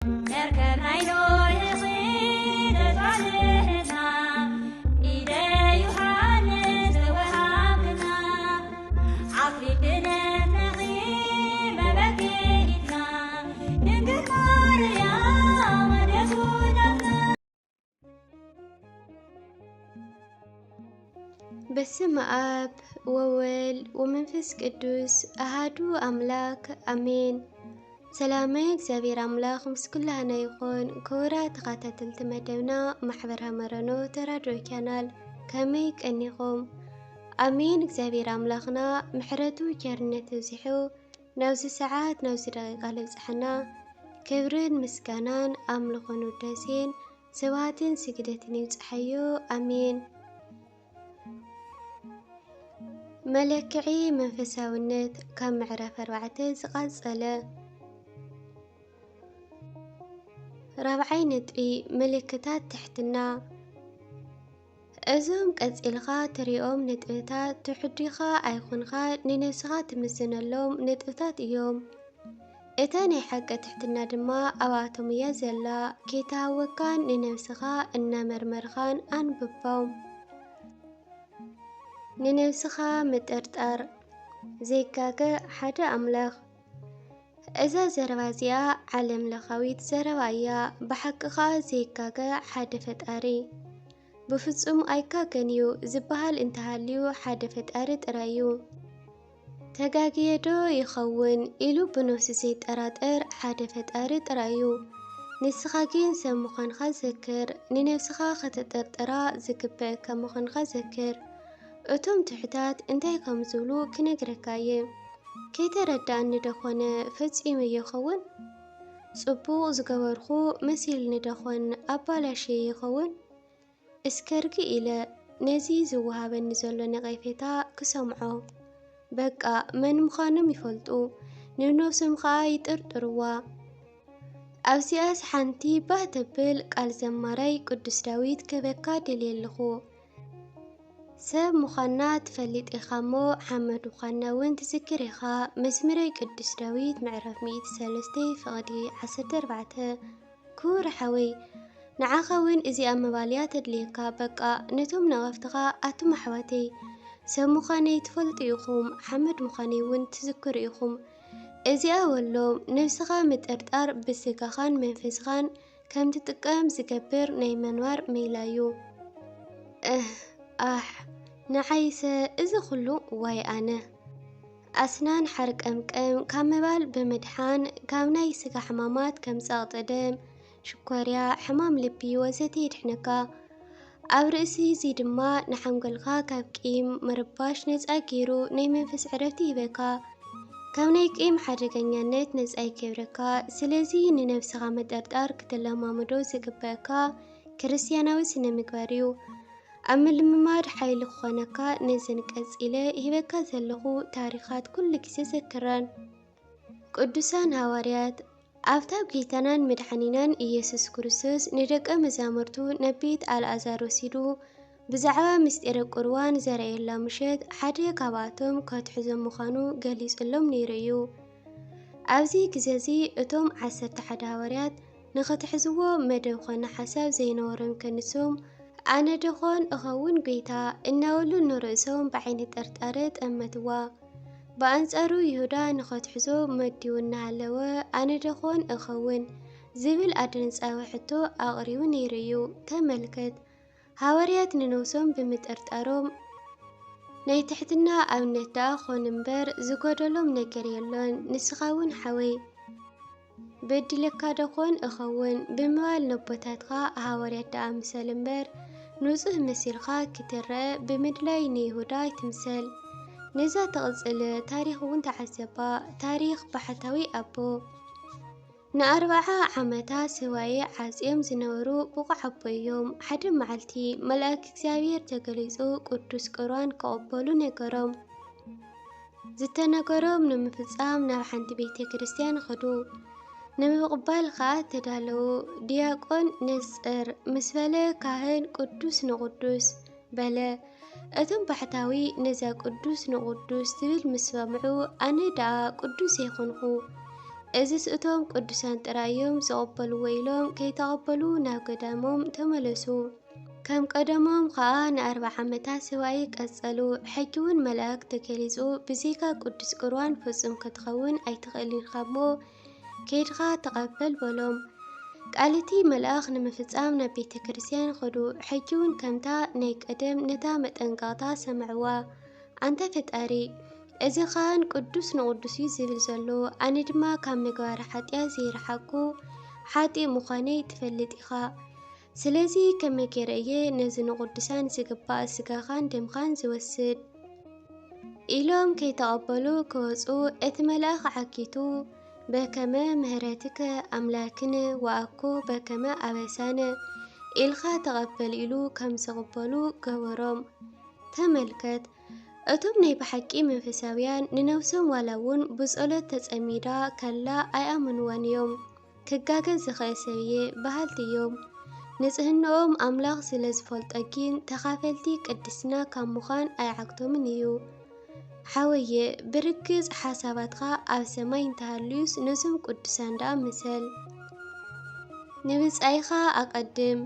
መርከብ ናይ ኖህ ኺደት ባልሕና፣ ኢደ ዮሃንስ ተወሃብና። ዓፍሪ ክነትነኺ መበኪትና፣ ድንግል ማርያም ኣደጉዳትና። በስመ ኣብ ወወልድ ወመንፈስ ቅዱስ ኣሃዱ ኣምላክ ኣሜን። ሰላመ እግዚኣብሔር ኣምላኽ ምስ ኩላህና ይኹን። ክቡራት ተኸታተልቲ መደብና ማሕበር ሃመረኖ ተራድኦ ቻናል ከመይ ቀኒኹም? ኣሜን። እግዚኣብሔር ኣምላኽና ምሕረቱ ቸርነት ብዚሑ ናብዚ ሰዓት ናብዚ ደቂቃ ለብጽሐና ክብርን ምስጋናን ኣምልኾን ውዳሴን ስብሃትን ስግደትን ይብጽሓዮ። ኣሜን። መለክዒ መንፈሳውነት ካብ ምዕራፍ ኣርባዕተ ዝቐጸለ። ራብዓይ ነጥቢ፣ ምልክታት ትሕትና። እዞም ቀጺልኻ ትሪኦም ነጥብታት ትሑት ዲኻ ኣይኹንኻ ንነብስኻ ትምዝነሎም ነጥብታት እዮም። እታ ናይ ሓቂ ትሕትና ድማ ኣብኣቶም እያ ዘላ። ከይተሃወካን ንነብስኻ እናመርመርኻን ኣንብቦም። ንነብስኻ ምጥርጣር። ዘይጋገ ሓደ ኣምላኽ። እዛ ዘረባ እዚኣ ዓለም ለኻዊት ዘረባ እያ። ብሓቂ ኸኣ ዘይጋገ ሓደ ፈጣሪ። ብፍጹም ኣይጋገን እዩ ዝበሃል እንተሃልዩ ሓደ ፈጣሪ ጥራይ እዩ። ተጋግየ ዶ ይኸውን ኢሉ ብነፍሱ ዘይጠራጠር ሓደ ፈጣሪ ጥራይ እዩ። ንስኻ ግን ሰብ ምዃንኻ ዘክር። ንነብስኻ ከተጠርጥራ ዝግበአካ ምዃንካ ዘክር። እቶም ትሑታት እንታይ ከም ዝብሉ ክነግረካ እየ። ከይተረድኣኒ ዶ ኾነ ፈጺመዮ ይኸውን? ጽቡቕ ዝገበርኩ መሲሉኒ ዶ ኾን ኣባላሽየ ይኸውን? እስከ ርግእ ኢለ ነዚ ዝወሃበኒ ዘሎ ነቐፌታ ክሰምዖ። በቃ መን ምዃኖም ይፈልጡ፣ ንነብሶም ኸኣ ይጥርጥርዋ። ኣብዚኣስ ሓንቲ ባህ ተብል ቃል ዘማራይ ቅዱስ ዳዊት ክህበካ ደልየ ኣለኹ። ሰብ ምዃንና ትፈልጥ ኢኻ እሞ ሓመድ ምዃንና እውን ትዝክር ኢኻ። መዝሙረ ቅዱስ ዳዊት ምዕራፍ ሚእቲ ሰለስተ ፍቕዲ ዓሰርተ ኣርባዕተ። ክቡር ሓወይ፣ ንዓኻ እውን እዚኣ ምባል እያ ተድልየካ። በቃ ነቶም ነቐፍትኻ ኣቱም ኣሕዋተይ፣ ሰብ ምዃነይ ትፈልጡ ኢኹም፣ ሓመድ ምዃነይ እውን ትዝክሩ ኢኹም። እዚኣ በሎም፣ ነብስኻ ምጥርጣር ብስጋኻን መንፈስኻን ከም ትጥቀም ዝገብር ናይ ምንባር ሜላ እዩ። እህ፣ ኣሕ፣ ንዓይሰ እዚ ኹሉ ዋይ ኣነ። ኣስናን ሓርቀምቀም ካብ ምባል ብምድሓን፣ ካብ ናይ ስጋ ሕማማት ከም ጸቕጢ ደም፣ ሽኮርያ፣ ሕማም ልቢ ወዘተ የድሕነካ። ኣብ ርእሲ እዚ ድማ ንሓንጎልካ ካብ ቂም፣ ምርባሽ ነጻ ገይሩ ናይ መንፈስ ዕረፍቲ ይህበካ። ካብ ናይ ቂም ሓደገኛነት ነጻ ይገብረካ። ስለዚ ንነብስኻ ምጥርጣር ክትለማመዶ ዝግበኣካ ክርስትያናዊ ስነ ምግባር እዩ። ኣብ ምልምማድ ሓይሊ ክኾነካ ነዘን ቀጺለ ሂበካ ዘለኹ ታሪኻት ኩሉ ግዜ ዘክረን። ቅዱሳን ሃዋርያት ኣብታ ጌታናን መድሓኒናን ኢየሱስ ክርስቶስ ንደቀ መዛሙርቱ ናብ ቤት ኣልኣዛር ወሲዱ ብዛዕባ ምስጢረ ቁርባን ዘርኣየላ ምሸት ሓደ ካብኣቶም ከትሕዞም ምዃኑ ገሊጹሎም ነይሩ እዩ። ኣብዚ ግዜ እዚ እቶም ዓሰርተ ሓደ ሃዋርያት ንኽትሕዝዎ መደብ ኾነ ሓሳብ ዘይነበሮም ከንሶም ኣነ ደኾን እኸውን ጐይታ? እናበሉ ንርእሶም ብዓይኒ ጥርጣረ ጠመትዋ። ብኣንጻሩ ይሁዳ ንኸትሕዞ መዲቡ እናሃለወ ኣነ ደኾን እኸውን? ዝብል ኣደንጻዊ ሕቶ ኣቕሪቡ ነይሩ እዩ። ተመልከት፣ ሃዋርያት ንነብሶም ብምጥርጣሮም ናይ ትሕትና ኣብነት ደኣ ኾኑ እምበር ዝጎደሎም ነገር የሎን። ንስኻ እውን ሓወይ፣ በዲለካ ደኾን እኸውን ብምባል ነቦታትካ ሃዋርያት ደኣ ምሰል እምበር፣ ንጹህ መሲልካ ክትረአ ብምድላይ ንይሁዳ ኣይትምሰል። ነዛ ትቕጽል ታሪኽ እውን ተዓዘባ። ታሪኽ ባሕታዊ ኣቦ። ንኣርብዓ ዓመታት ሱባኤ ዓጽዮም ዝነበሩ ብቑዕ ኣቦ እዮም። ሓደ መዓልቲ መልኣክ እግዚኣብሔር ተገሊጹ ቅዱስ ቁርባን ክቕበሉ ነገሮም። ዝተነገሮም ንምፍጻም ናብ ሓንቲ ቤተ ክርስቲያን ኸዱ። ንምቕባል ኸኣ ተዳለዉ። ዲያቆን ነጽር ምስ በለ ካህን ቅዱስ ንቕዱስ በለ። እቶም ባሕታዊ ነዛ ቅዱስ ንቕዱስ ትብል ምስ ሰምዑ ኣነ ደኣ ቅዱስ ዘይኮንኹ እዝስ እቶም ቅዱሳን ጥራይ እዮም ዝቕበልዎ ኢሎም ከይተቐበሉ ናብ ገዳሞም ተመለሱ። ከም ቀደሞም ኸኣ ንኣርብዓ ዓመታት ስባይ ቀጸሉ። ሕጂ እውን መልኣክ ተገሊጹ፣ "ብዘይካ ቅዱስ ቁርባን ፍጹም ክትኸውን ኣይትኽእልን ኢኻ እሞ፣ ከይድኻ ተቐበል" በሎም። ቃል እቲ መልኣኽ ንምፍጻም ናብ ቤተ ክርስቲያን ኸዱ። ሕጂ እውን ከምታ ናይ ቀደም ነታ መጠንቀቕታ ሰምዕዋ። "ኣንታ ፈጣሪ፣ እዚ ኻህን ቅዱስ ንቕዱስ እዩ ዝብል ዘሎ፣ ኣነ ድማ ካብ ምግባር ሓጢኣት ዘይረሓቅኩ ሓጢእ ምዃነይ ትፈልጥ ኢኻ። ስለዚ ከመይ ገይረ እየ ነዚ ንቕዱሳን ዝግባእ ስጋኻን ደምኻን ዝወስድ?" ኢሎም ከይተቐበሉ ክወጹ፣ እቲ መልኣኽ ዓጊቱ፣ "በከመ ምህረትከ ኣምላክነ ወኣኮ በከመ ኣበሳነ" ኢልካ ተቐበል ኢሉ ከም ዝቕበሉ ገበሮም። ተመልከት፣ እቶም ናይ ብሓቂ መንፈሳውያን ንነብሶም ዋላ እውን ብጸሎት ተጸሚዳ ከላ ኣይኣመንዋን እዮም። "ክጋገ ዝኽእል ሰብ እየ" በሃልቲ እዮም። ንጽህናኦም ኣምላኽ ስለ ዝፈልጦ ግን ተኻፈልቲ ቅድስና ካብ ምዃን ኣይዓግቶምን እዩ። ሓወየ፣ ብርግጽ ሓሳባትካ ኣብ ሰማይ እንተሃልዩስ ነዞም ቅዱሳን ደኣ ምሰል። ንብጻይኻ ኣቐድም።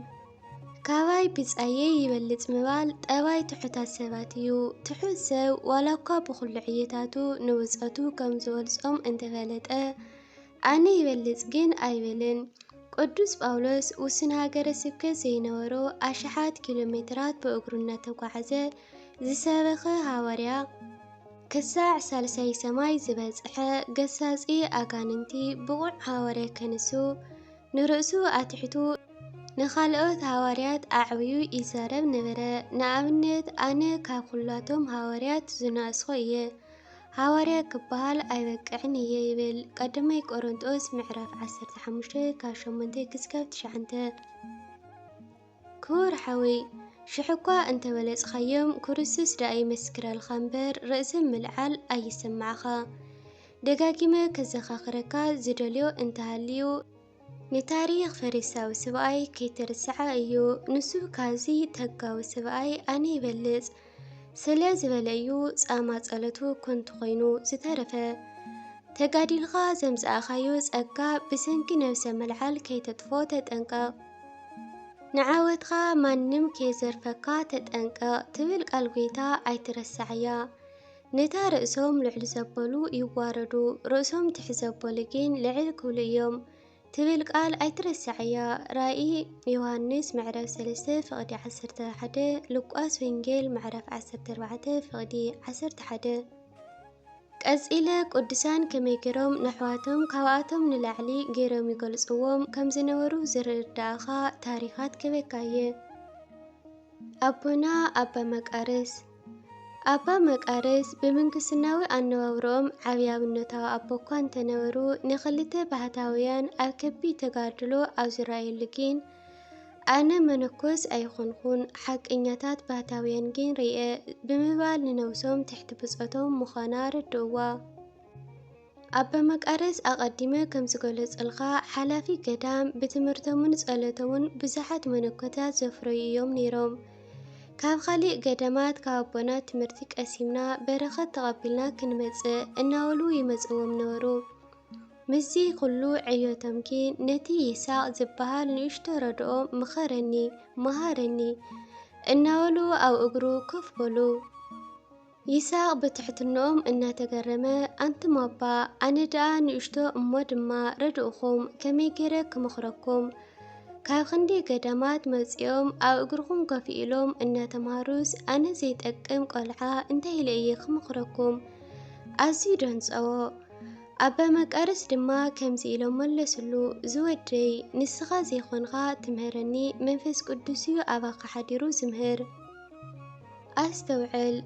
"ካባይ ብጻየይ ይበልጽ" ምባል ጠባይ ትሑታት ሰባት እዩ። ትሑት ሰብ ዋላ እኳ ብኹሉ ዕየታቱ ንብጾቱ ከም ዝበልጾም እንተፈለጠ፣ "ኣነ ይበልጽ" ግን ኣይብልን። ቅዱስ ጳውሎስ ውሱን ሃገረ ስብከት ዘይነበሮ ኣሽሓት ኪሎ ሜትራት ብእግሩ እናተጓዓዘ ዝሰበኸ ሃዋርያ፣ ክሳዕ ሳልሳይ ሰማይ ዝበጽሐ ገሳጺ ኣጋንንቲ ብቑዕ ሃዋርያ ከንሱ፣ ንርእሱ ኣትሒቱ ንኻልኦት ሃዋርያት ኣዕብዩ ይዛረብ ነበረ። ንኣብነት፣ "ኣነ ካብ ኩላቶም ሃዋርያት ዝነኣስኹ እየ፣ ሃዋርያ ክበሃል ኣይበቅዕን እየ" ይብል። ቀዳማይ ቆሮንጦስ ምዕራፍ ዓሰርተ ሓሙሽተ ካብ ሸሞንተ ክስካብ ትሽዓተ። ክቡር ሓወይ፣ ሽሕ እኳ እንተበለጽኻዮም፣ ክርስቶስ ደኣ ይመስክረልካ እምበር፣ ርእሲ ምልዓል ኣይስማዕኻ። ደጋጊመ ከዘኻኽረካ ዝደልዮ እንተሃልዩ፣ ንታሪኽ ፈሪሳዊ ሰብኣይ ከይትርስዓ እዩ። ንሱ ካብዚ ተጋዊ ሰብኣይ ኣነ ይበልጽ ስለ ዝበለ እዩ ጻማ ጸሎቱ ከንቱ ኮይኑ ዝተረፈ። ተጋዲልኻ ዘምጻእኻዮ ጸጋ ብሰንኪ ነብሰ ምልዓል ከይተጥፍኦ ተጠንቀቕ። ንዓወትኻ ማንም ከይዘርፈካ ተጠንቀቕ ትብል ቃል ጐይታ ኣይትረስዓያ። ነታ ርእሶም ልዕል ዘበሉ ይዋረዱ፣ ርእሶም ትሕ ዘበሉ ግን ልዕል ክብሉ እዮም ትብል ቃል ኣይትረስዓያ። ራእይ ዮሃንስ ምዕራፍ ሰለስተ ፍቕዲ ዓሰርተ ሓደ፣ ሉቃስ ወንጌል ምዕራፍ ዓሰርተ ኣርባዕተ ፍቕዲ ዓሰርተ ሓደ። ቀጺለ ቅዱሳን ከመይ ገይሮም ነሕዋቶም ካብኣቶም ንላዕሊ ገይሮም ይገልጽዎም ከም ዝነበሩ ዝርድኣኻ ታሪኻት ክህበካ እየ። ኣቦና ኣባ መቃርስ። ኣባ መቃርስ ብምንክስናዊ ኣነባብርኦም ዓብዪ ኣብነታዊ ኣቦ እኳ እንተነበሩ፣ ንኽልተ ባህታውያን ኣብ ከቢድ ተጋድሎ ኣብ ዝረኣየሉ ግን፣ "ኣነ መነኮስ ኣይኾንኩን፣ ሓቀኛታት ባህታውያን ግን ርእየ" ብምባል ንነብሶም ትሕቲ ብጾቶም ምዃና ኣረድእዋ። ኣባ መቃርስ ኣቐዲመ ከም ዝገለጽልካ፣ ሓላፊ ገዳም፣ ብትምህርቶምን ጸሎቶምን ብዙሓት መነኮሳት ዘፍረዩ እዮም ነይሮም። "ካብ ካልእ ገዳማት ካብ ኣቦና ትምህርቲ ቀሲምና፣ በረኸት ተቐቢልና ክንመጽእ" እናበሉ ይመጽዎም ነበሩ። ምስዚ ኩሉ ዕዮቶም ግን ነቲ ይሳቕ ዝበሃል ንእሽቶ ረድኦ "ምኸረኒ፣ መሃረኒ" እናበሉ ኣብ እግሩ ኮፍ በሉ። ይሳቕ ብትሕትንኦም እናተገረመ፣ "ኣንቱም ኣባ፣ ኣነ ደኣ ንእሽቶ እሞ ድማ ረድእኹም፣ ከመይ ገይረ ክመኽረኩም? ካብ ክንዲ ገዳማት መጺኦም ኣብ እግርኹም ኮፍ ኢሎም እናተማሃሩስ፣ ኣነ ዘይጠቅም ቆልዓ እንታይ ኢለ እየ ክመኽረኩም?" ኣዝዩ ደንጸዎ። ኣባ መቃርስ ድማ ከምዚ ኢሎም መለስሉ፣ "ዝወደይ፣ ንስኻ ዘይኮንካ ትምህረኒ፣ መንፈስ ቅዱስ እዩ ኣባኻ ሓዲሩ ዝምህር። ኣስተውዕል፣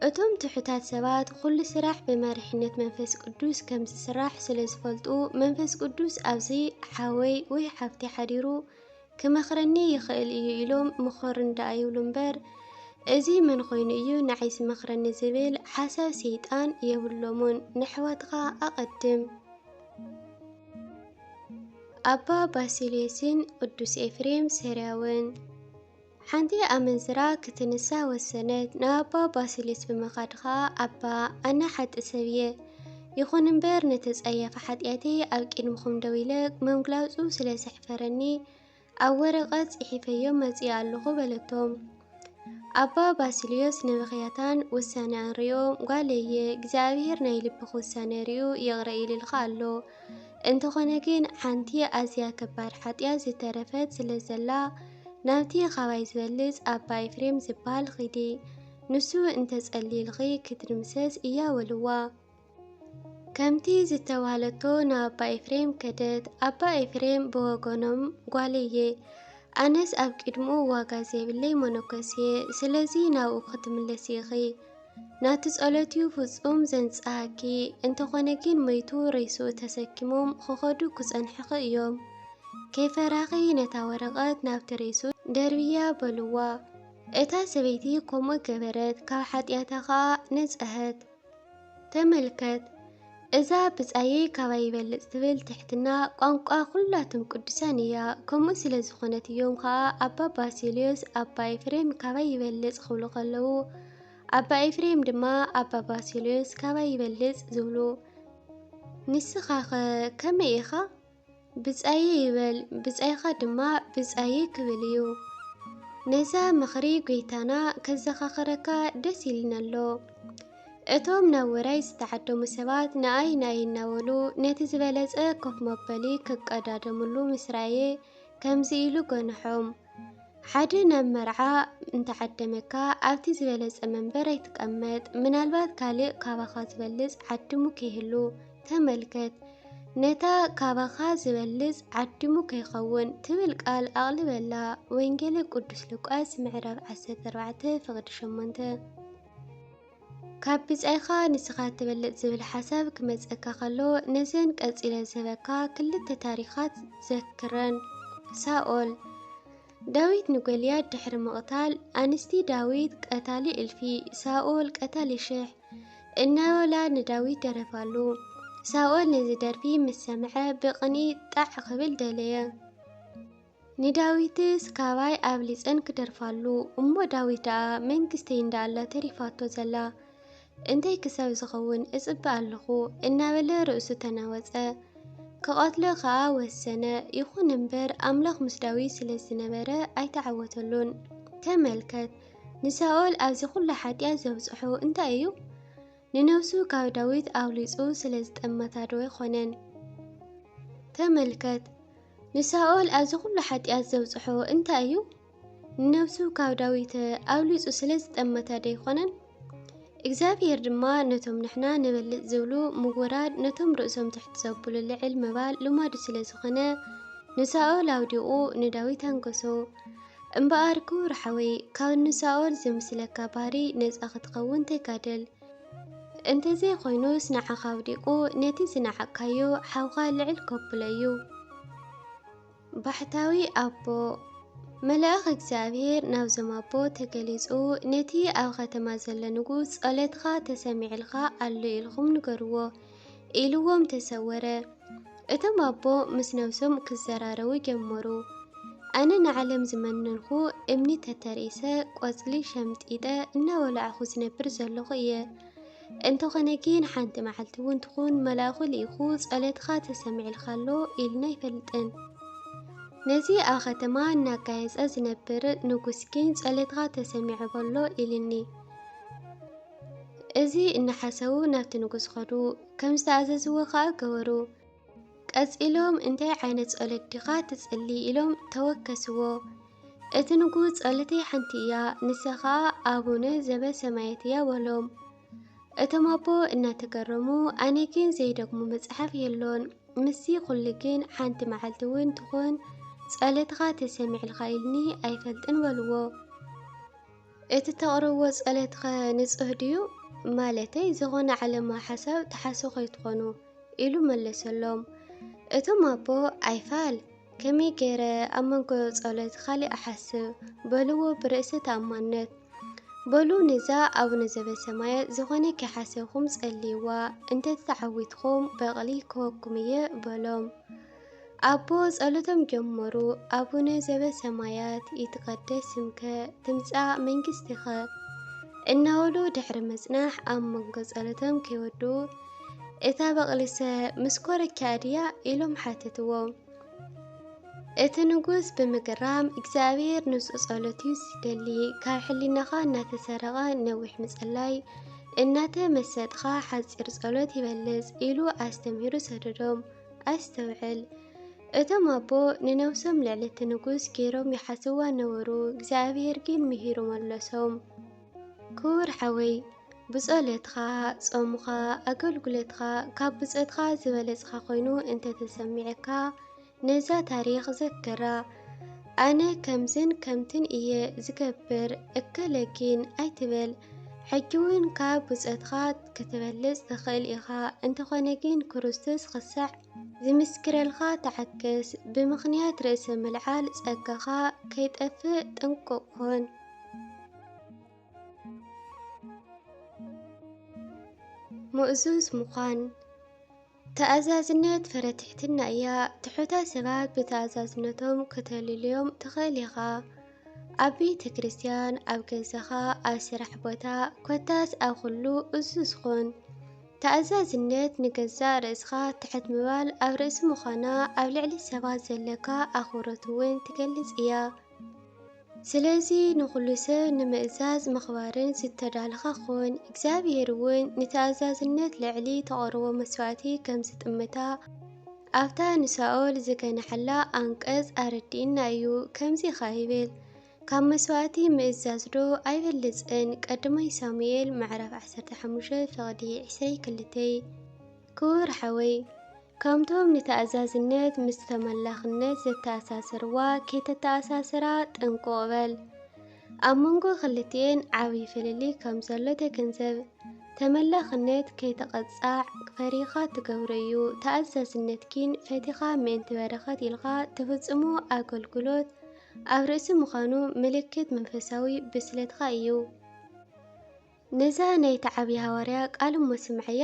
እቶም ትሑታት ሰባት ኩሉ ስራሕ ብመሪሕነት መንፈስ ቅዱስ ከም ዝስራሕ ስለ ዝፈልጡ፣ መንፈስ ቅዱስ ኣብዚ ሓወይ ወይ ሓፍተይ ሓዲሩ ክመኽረኒ ይኽእል እዩ ኢሎም ምኸሩኒ ደኣ ይብሉ እምበር፣ እዚ መን ኮይኑ እዩ ንዓይ ዝመኽረኒ ዝብል ሓሳብ ሰይጣን የብሎምን። ንኣሕዋትካ ኣቐድም። ኣባ ባሲልዮስን ቅዱስ ኤፍሬም ሰሪያውን። ሓንቲ ኣመንዝራ ክትንሳ ወሰነት። ናብ ኣባ ባሲልዮስ ብምኻድ ኸኣ፣ "ኣባ፣ ኣነ ሓጥእ ሰብ እየ፣ ይኹን እምበር፣ ነቲ ጸያፊ ሓጢኣተይ ኣብ ቅድሚኹም ደው ኢለ ምምላሱ ስለ ዘሕፈረኒ፣ ኣብ ወረቐት ጽሒፈዮ መጺኣ ኣለኹ በለቶም። ኣባ ባስልዮስ ንብኽያታን ውሳኔኣን ሪኦ፣ "ጓለየ፣ እግዚኣብሔር ናይ ልብኺ ውሳኔ ሪኡ ይቕረ ኢሉልኺ ኣሎ። እንተኾነ ግን፣ ሓንቲ ኣዝያ ከባድ ሓጢኣት ዝተረፈት ስለ ዘላ፣ ናብቲ ካባይ ዝበልጽ ኣባ ኤፍሬም ዝበሃል ኺዲ። ንሱ እንተጸሊልኺ ክትድምሰስ እያ" በልዋ። ከምቲ ዝተባህለቶ ናብ ኣባ ኤፍሬም ከደት። ኣባ ኤፍሬም ብወገኖም፣ "ጓለየ፣ ኣነስ ኣብ ቅድምኡ ዋጋ ዘይብለይ መነኮስ እየ፣ ስለዚ ናብኡ ክትምለሲ ኢኺ። ናቲ ጸሎት'ዩ ፍጹም ዘንጽሃኪ፣ እንተኾነ ግን ሞይቱ ሬስኡ ተሰኪሞም ክኸዱ ክጸንሑኺ እዮም። ከይፈራኺ ነታ ወረቐት ናብቲ ሬስኡ ደርብያ" በልዋ። እታ ሰበይቲ ከምኡ ገበረት፣ ካብ ሓጢኣታ ኸኣ ነጽሀት። ተመልከት፣ እዛ "ብጻየይ ካባይ ይበልጽ" ትብል ትሕትና ቋንቋ ኩላቶም ቅዱሳን እያ። ከምኡ ስለ ዝኾነት እዮም ኸኣ ኣባ ባሲልዮስ ኣባ ኤፍሬም "ካባይ ይበልጽ" ክብሉ ከለዉ፣ ኣባ ኤፍሬም ድማ ኣባ ባሲልዮስ "ካባይ ይበልጽ" ዝብሉ። ንስኻኸ ከመይ ኢኻ? "ብጻየይ" ይበል፣ ብጻይኻ ድማ "ብጻየይ" ክብል እዩ። ነዛ ምኽሪ ጐይታና ከዘኻኽረካ ደስ ኢልኒ ኣሎ። እቶም ናብ ውራይ ዝተዓደሙ ሰባት ንኣይ ንኣይ እናበሉ ነቲ ዝበለጸ ኮፍ መበሊ ክቀዳደምሉ ምስ ረኣየ ከምዚ ኢሉ ገንሖም። ሓደ ናብ መርዓ እንተዓደመካ ኣብቲ ዝበለጸ መንበር ኣይትቀመጥ፣ ምናልባት ካልእ ካባኻ ዝበልጽ ዓዲሙ ከይህሉ። ተመልከት፣ ነታ "ካባኻ ዝበልጽ ዓዲሙ ከይኸውን" ትብል ቃል ኣቕልበላ። ወንጌለ ቅዱስ ሉቃስ ምዕራፍ ዓሰርተ ኣርባዕተ ፍቕዲ ሸሞንተ። ካብ ብጻይኻ ንስኻ ትበልጽ ዝብል ሓሳብ ክመጸካ ከሎ፣ ነዘን ቀጺለ ዝህበካ ክልተ ታሪኻት ዘክረን። ሳኦል። ዳዊት ንጎልያድ ድሕሪ ምቕታል፣ ኣንስቲ "ዳዊት ቀታሊ እልፊ፣ ሳኦል ቀታሊ ሽሕ" እናበላ ንዳዊት ደረፋሉ። ሳኦል ነዚ ደርፊ ምስ ሰምዐ፣ ብቕንኢ ጣዕ ክብል ደለየ። ንዳዊትስ ካባይ ኣብሊጸን ክደርፋሉ፣ እሞ ዳዊት ደኣ መንግስተይ እንዳኣላ ተሪፋቶ ዘላ፣ እንታይ ክሳብ ዝኸውን እጽበ ኣለኹ፣ እናበለ ርእሱ ተናወጸ። ክቐትሎ ከኣ ወሰነ። ይኹን እምበር፣ ኣምላኽ ምስ ዳዊት ስለ ዝነበረ ኣይተዓወተሉን። ተመልከት፣ ንሳኦል ኣብዚ ኹሉ ሓጢኣት ዘብጽሖ እንታይ እዩ? ንነብሱ ካብ ዳዊት ኣብሊጹ ስለ ዝጠመታ ዶ ኣይኮነን? ተመልከት፣ ንሳኦል ኣብዚ ኹሉ ሓጢኣት ዘብጽሖ እንታይ እዩ? ንነብሱ ካብ ዳዊት ኣብሊጹ ስለ ዝጠመታ ዶ ኣይኮነን? እግዚኣብሄር ድማ ነቶም ንሕና ንበልጽ ዝብሉ ምውራድ፣ ነቶም ርእሶም ትሕት ዘብሉ ልዕል ምባል ልማዱ ስለ ዝኾነ፣ ንሳኦል ኣውዲቑ ንዳዊት ኣንገሶ። እምበኣር ክቡር ሓወይ፣ ካብ ንሳኦል ዝምስለካ ባህሪ ነጻ ክትኸውን ተጋደል። እንተዘይኮይኑስ ንዓኻ ኣውዲቑ ነቲ ዝነዓቕካዮ ሓውካ ልዕል ከብሎ እዩ። ባሕታዊ ኣቦ። መልኣኽ እግዚኣብሔር ናብዞም ኣቦ ተገሊጹ፣ ነቲ ኣብ ኸተማ ዘሎ ንጉስ፣ "ጸሎትኻ ተሰሚዕልካ ኣሎ ኢልኹም ንገርዎ" ኢልዎም ተሰወረ። እቶም ኣቦ ምስ ነብሶም ክዘራረቡ ጀመሩ። ኣነ ንዓለም ዝመነንኩ እምኒ ተተርኢሰ ቆጽሊ ሸምጢጠ እናበላዕኹ ዝነብር ዘለኹ እየ። እንተኾነ ግን ሓንቲ መዓልቲ እውን ትኹን መልኣኹ ልኢኹ "ጸሎትኻ ተሰሚዕልካ ኣሎ" ኢልና ኣይፈልጥን። ነዚ ኣብ ኸተማ እናጋየጸ ዝነብር ንጉስ ግን "ጸሎትኻ ተሰሚዑ በሎ" ኢልኒ። እዚ እናሓሰቡ ናብቲ ንጉስ ኸዱ። ከም ዝተኣዘዝዎ ኸኣ ገበሩ። ቀጺሎም "እንታይ ዓይነት ጸሎት ዲኻ ትጽሊ?" ኢሎም ተወከስዎ። እቲ ንጉስ "ጸሎተይ ሓንቲ እያ፣ ንሳ ኸኣ ኣቡነ ዘበሰማያት እያ" በሎም። እቶም ኣቦ እናተገረሙ "ኣነ ግን ዘይደግሞ መጽሓፍ የሎን፣ ምስዚ ኹሉ ግን ሓንቲ መዓልቲ እውን ትኹን ጸሎትኻ ተሰሚዕልካ ኢልኒ ኣይፈልጥን" በልዎ። "እቲ ተቕርብዎ ጸሎትኸ ንጹህ ድዩ? ማለተይ ዝኾነ ዓለማዊ ሓሳብ ትሓስቡ ከይትኾኑ" ኢሉ መለሰሎም። እቶም ኣቦ "ኣይፋል፣ ከመይ ገይረ ኣብ መንጎ ጸሎት ካሊእ እሓስብ?" በልዎ ብርእሰ ተኣማንነት። "በሉ ነዛ ኣቡነ ዘበሰማያት ዝኾነ ከይሓሰብኩም ጸልይዋ፣ እንተተዓዊትኩም በቕሊ ክህበኩም እየ" በሎም። ኣቦ ጸሎቶም ጀመሩ። "ኣቡነ ዘበሰማያት ይትቀደስ ስምከ ትምጻእ መንግስትከ" እናበሉ ድሕሪ ምጽናሕ ኣብ መንጎ ጸሎቶም ከይወድኡ እታ በቕሊሰ ምስ ኮረኪኣ ድያ? ኢሎም ሓተትዎ። እቲ ንጉስ ብምግራም፣ እግዚኣብሔር ንጹህ ጸሎት እዩ ዝደሊ፣ ካብ ሕሊናኻ እናተሰረቐ ነዊሕ ምጽላይ፣ እናተመሰጥኻ ሓጺር ጸሎት ይበልጽ ኢሉ ኣስተምህሩ ሰደዶም። ኣስተውዕል፣ እቶም ኣቦ ንነብሶም ልዕሊ እቲ ንጉስ ገይሮም ይሓስዋ ነበሩ፣ እግዚኣብሔር ግን ምሂሩ መለሶም። ክቡር ሓወይ፣ ብጸሎትኻ፣ ጾምኻ፣ ኣገልግሎትካ ካብ ብጾትካ ዝበለጽኻ ኮይኑ እንተተሰሚዐካ፣ ነዛ ታሪኽ ዘክራ። ኣነ ከምዝን ከምትን እየ ዝገብር፣ እከለ ግን ኣይትበል። ሕጂ እውን ካብ ብጾትካ ክትበልጽ ትኽእል ኢኻ። እንተኾነ ግን ክርስቶስ ክሳዕ ዝምስክረልካ ተዓገስ። ብምኽንያት ርእሰ ምልዓል ጸጋኻ ከይጠፍእ ጥንቁቕ ኩን። ምእዙዝ ምዃን። ተኣዛዝነት ፍረ ትሕትና እያ። ትሑታት ሰባት ብተኣዛዝነቶም ከተልልዮም ትኽእል ኢኻ። ኣብ ቤተ ክርስቲያን፣ ኣብ ገዛኻ፣ ኣብ ስራሕ ቦታ፣ ኮታስ ኣብ ኩሉ እዙዝ ኩን። ተኣዛዝነት ንገዛእ ርእስኻ ትሕት ምባል ኣብ ርእሲ ምዃና ኣብ ልዕሊ ሰባት ዘለካ ኣኽብሮት እውን ትገልጽ እያ። ስለዚ ንኹሉ ሰብ ንምእዛዝ ምኽባርን ዝተዳለኻ ኩን። እግዚኣብሔር እውን ንተኣዛዝነት ልዕሊ ተቐርቦ መስዋእቲ ከም ዝጥምታ ኣብታ ንሳኦል ዝገንሓላ ኣንቀጽ ኣረዲእና እዩ። ከምዚ ኸኣ ይብል፣ ካብ መስዋእቲ ምእዛዝ ዶ ኣይበልጽን? ቀዳማይ ሳሙኤል ምዕራፍ ዓሰርተ ሓሙሽተ ፍቕዲ ዕስራ ክልተ። ክቡር ሓወይ፣ ከምቶም ንተኣዛዝነት ምስ ተመላኽነት ዘተኣሳስርዋ ከይተተኣሳስራ ጥንቁቕ በል። ኣብ መንጎ ክልቲኤን ዓብዪ ፍልልይ ከም ዘሎ ተገንዘብ። ተመላኽነት ከይትቐጻዕ ፈሪኻ ትገብሮ እዩ። ተኣዛዝነት ግን ፈቲኻ ምእንቲ በረኸት ኢልካ ትፍጽሞ ኣገልግሎት ኣብ ርእሲ ምዃኑ ምልክት መንፈሳዊ ብስለትካ እዩ። ነዛ ናይቲ ዓብዪ ሃዋርያ ቃል እሞ ስምዓያ።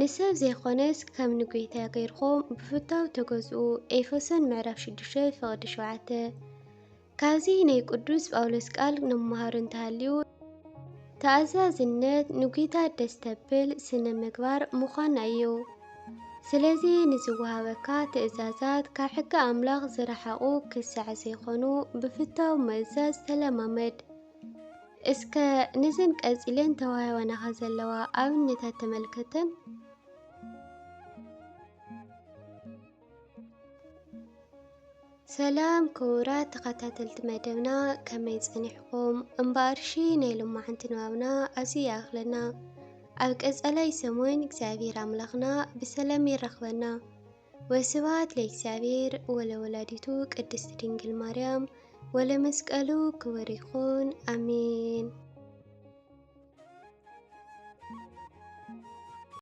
ንሰብ ዘይኮነስ ከም ንጎይታ ገይርኩም ብፍታው ተገዝኡ። ኤፌሶን ምዕራፍ ሽዱሽተ ፍቕዲ ሸውዓተ። ካብዚ ናይ ቅዱስ ጳውሎስ ቃል ንመሃሮ እንተሃልዩ፣ ተኣዛዝነት ንጎይታ ደስ ተብል ስነ ምግባር ምዃና እዩ። ስለዚ ንዝወሃበካ ትእዛዛት ካብ ሕጊ ኣምላኽ ዝረሓቑ ክሳዕ ዘይኮኑ ብፍታው ምእዛዝ ተለማመድ። እስከ ነዘን ቀጺለን ተዋህበናኻ ዘለዋ ኣብነታት ተመልከተን። ሰላም ክቡራት ተኸታተልቲ መደብና፣ ከመይ ጸኒሕኩም? እምበኣርሺ ናይ ሎማዓንቲ ንባብና ኣብዚ ይኣኽለና። ኣብ ቀጻላይ ሰሙን እግዚኣብሔር ኣምላኽና ብሰላም የራኽበና። ወስብሐት ለእግዚኣብሔር ወለወላዲቱ ቅድስት ድንግል ማርያም ወለመስቀሉ ክቡር ይኹን። ኣሜን።